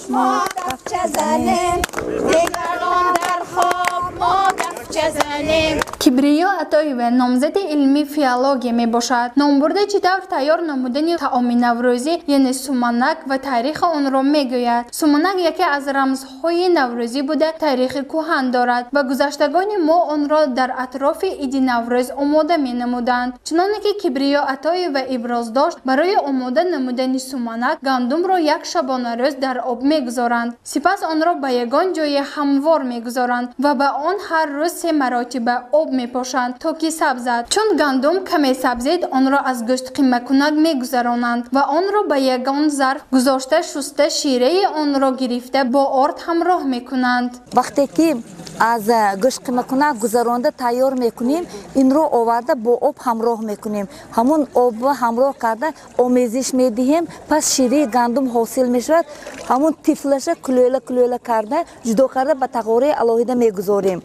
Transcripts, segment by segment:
Мо дафча занем, дигарон дар хоб, мо дафча занем. Кибриё Атоева номзади илми филология мебошад. Номбурда чӣ тавр тайёр намудани таоми наврӯзӣ, яъне суманак, ва таърихи онро мегӯяд. Суманак яке аз рамзҳои наврӯзӣ буда, таърихи кӯҳан дорад ва гузаштагони мо онро дар атрофи иди Наврӯз омода менамуданд. Чуноне ки Кибриё Атоева иброз дошт, барои омода намудани суманак гандумро як шабонарӯз дар об мегузоранд. Сипас онро ба ягон ҷои ҳамвор мегузоранд ва ба он ҳар рӯз се маротиба об мепошанд, то ки сабзад. Чун гандум каме сабзид, онро аз гӯштқимакунак мегузаронанд ва онро ба ягон зарф гузошта, шуста, шираи онро гирифта, бо орд ҳамроҳ мекунанд. Вақте ки аз гӯштқимакунак гузаронда тайёр мекунем, инро оварда бо об ҳамроҳ мекунем. Ҳамон обро ҳамроҳ карда омезиш медиҳем, пас шираи гандум ҳосил мешавад. Ҳамон тифлаша кулӯла кулӯла карда, ҷудо карда, ба тағораи алоҳида мегузорем.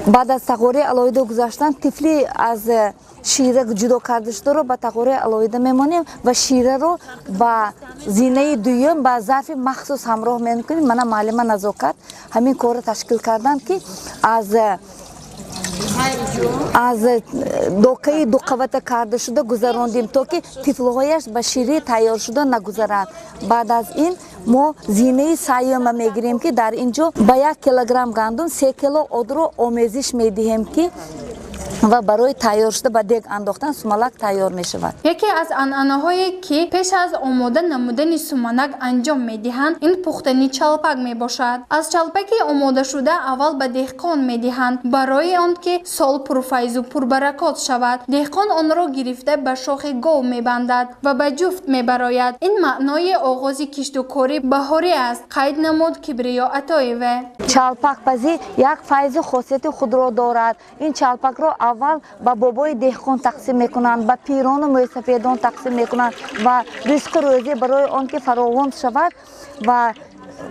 Баъд аз тағораи алоҳида гузаштан, тифли аз шира ҷудо карда шударо ба тағораи алоҳида мемонем ва шираро ба зинаи дуюм ба зарфи махсус ҳамроҳ мекунем. Мана муаллима Назокат ҳамин корро ташкил карданд, ки аз докаи дуқавата карда шуда гузарондем, то ки тифлҳояш ба шираи тайёршуда нагузаранд. Баъд аз ин мо зинаи сеюма мегирем, ки дар ин ҷо ба 1 килограмм гандум 3 кило ордро омезиш медиҳем, ки ва барои тайёр шуда ба дег андохтан сумалак тайёр мешавад. Яке аз анъанаҳое, ки пеш аз омода намудани суманак анҷом медиҳанд, ин пухтани чалпак мебошад. Аз чалпаки омодашуда аввал ба деҳқон медиҳанд, барои он ки сол пурфайзу пурбаракот шавад. Деҳқон онро гирифта, ба шохи гов мебандад ва ба ҷуфт мебарояд. Ин маънои оғози киштукори баҳорӣ аст, қайд намуд Кибриё Атоева. Чалпакпазӣ як файзу хосияти худро дорад. Ин чалпакро аввал ба бобои деҳқон тақсим мекунанд, ба пирону мӯйсафедон тақсим мекунанд ва ризқу рӯзӣ барои он ки фаровон шавад ва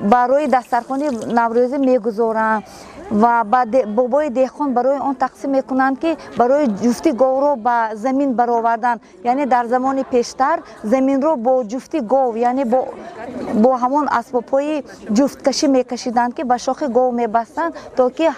барои дастархони наврӯзӣ мегузоранд. Ва ба бобои деҳқон барои он тақсим мекунанд, ки барои ҷуфти говро ба замин баровардан, яъне дар замони пештар заминро бо ҷуфти гов, яъне бо ҳамон асбобҳои ҷуфткашӣ мекашиданд, ки ба шохи гов мебастанд, то ки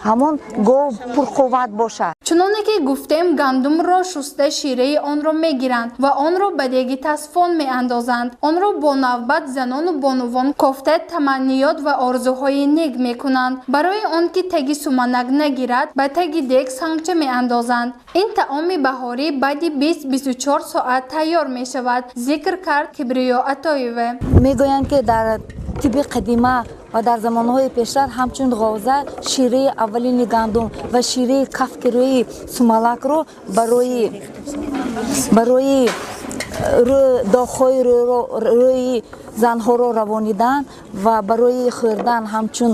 ҳамон гов пурқувват бошад. Чуноне ки гуфтем, гандумро шуста, шираи онро мегиранд ва онро ба деги тасфон меандозанд. Онро бо навбат занону бонувон кофта, таманниёт ва орзуҳои нек мекунанд. Барои он ки таги суманак нагирад, ба таги дег сангча меандозанд. Ин таоми баҳорӣ баъди 20-24 соат тайёр мешавад, зикр кард Кибриё Атоева. Мегӯянд, ки дар тибби қадима ва дар замонҳои пештар ҳамчун ғоза шираи аввалини гандум ва шираи кафки рӯи сумалакро барои доғҳои рӯи занҳоро равонидан ва барои хӯрдан ҳамчун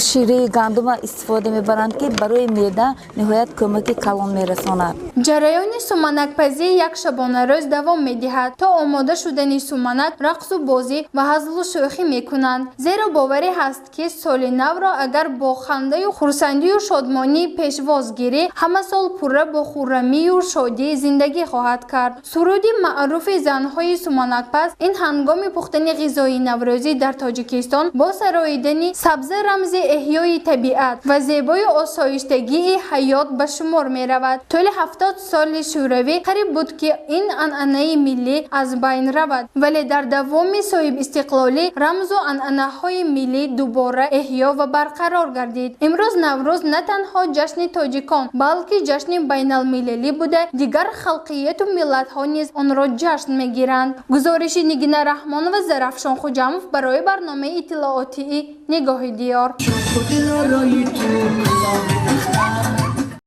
шираи гандума истифода мебаранд, ки барои меъда ниҳоят кӯмаки калон мерасонад. Ҷараёни суманакпазӣ як шабонарӯз давом медиҳад. То омода шудани суманак рақсу бозӣ ва ҳазлу шӯхӣ мекунанд, зеро боварӣ ҳаст, ки соли навро агар бо хандаю хурсандию шодмонӣ пешвоз гирӣ, ҳама сол пурра бо хуррамию шодӣ зиндагӣ хоҳад кард. Суруди маъруфи занҳои суманакпаз ин ҳангоми пухтани ғизои наврӯзӣ дар Тоҷикистон бо сароидани сабза рамзи эҳёи табиат ва зебою осоиштагии ҳаёт ба шумор меравад. Тӯли 70 соли Шӯравӣ қариб буд, ки ин анъанаи миллӣ аз байн равад, вале дар давоми соҳибистиқлолӣ рамзу анъанаҳои миллӣ дубора эҳё ва барқарор гардид. Имрӯз Наврӯз на танҳо ҷашни тоҷикон, балки ҷашни байналмилалӣ буда, дигар халқияту миллатҳо низ онро ҷашн мегиранд. Гузориши Нигина Раҳмонова, Зарафшон Хуҷамов барои барномаи иттилоотии «Нигоҳи диёр». Худро ту.